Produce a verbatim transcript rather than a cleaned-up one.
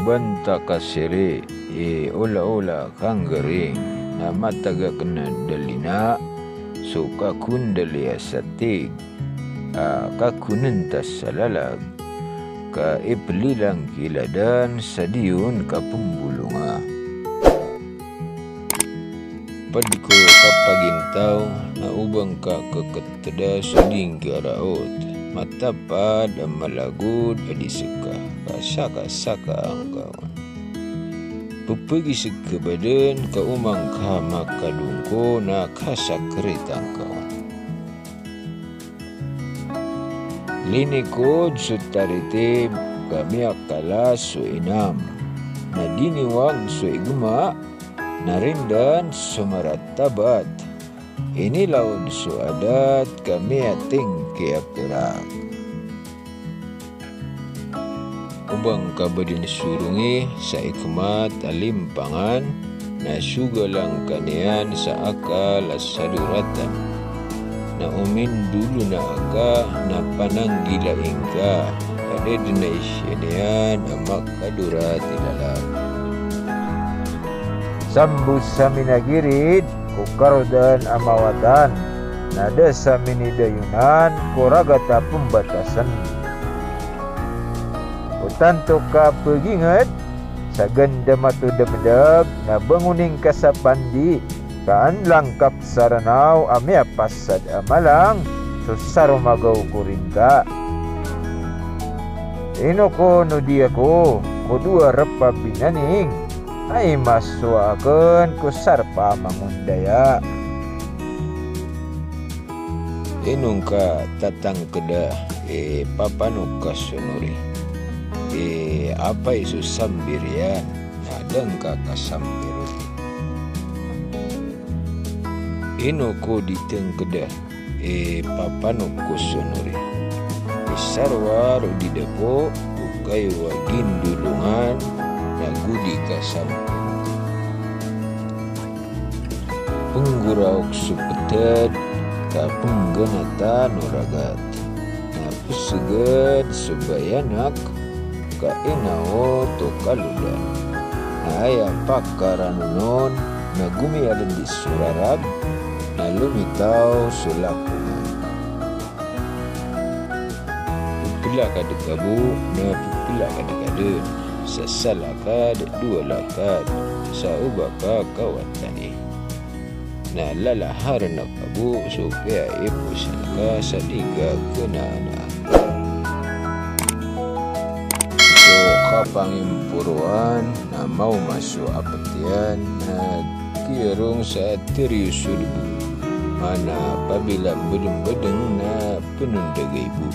Banta ka siri i olaola kanggaring, na matag aken a dalina so kakondali a satig a kakonen ta sa lalag, ka iplilangkilad an sa diyon ka pembolonga. Ped ko kapagintaw na o ba ngka keketeda so di ngka raot, matapad a malagod a di seka, ka sakasaka angka on. Pepegisek ka baden ka oman ka makadongko na kasakrit angka on. Linikod so taritib ka miyakalas so inam, na diniwang so igma, na rindan so maratabat, inilaod so adat ka miyatingki a pirak. O ba ngka baden sorongi sa ikmat a limpangan, na sogalang ka niyan sa akal a sadoratan. Na o mindolona aka na pananggilaing ka, ka da den a isiya niyan a makadorat i lalag. Sambo sa minagirid ko karodan a mawatan, na da sa minidayonan ko ragat a pembatasen. O tanto ka peginged sa ganda mato demdag, na bangoning ka sa pandi, ka anlangkap sa Ranaw a miyapasad a malang so saromagaw ko ringka. Ino ko no di ako ko dowa repa binaning, ay masowa aken ko sarpa a mangondaya. Ino ngka tatangkeda i papanok ka sonori, i apay so sambir iyan na da ngka kasambir oti. Ino ko di tengkeda i papanok ko sonori, i sarwar o di dapo o kayo a gindolongan na go di kasambir oti. Penggoraok so peted ka pengganatan o ragat, na peseged so bayanak ka inaot o kalodan. Na aya pakaranonon na gomiyaled so rarab, na lomitaw so lakongan. Pepelakad ka bo na pepelakad ka den, sa salakad dowa lakad, sa o ba ka kawatani. Na lalaharen ka bo so piyaiposan ka sa di ka kenaan a angka. So kapangimporoan na maoma so apetiyan na kiyarong sa tiriyo so debo. Mana pabila mbedembedeng na penondagay bo.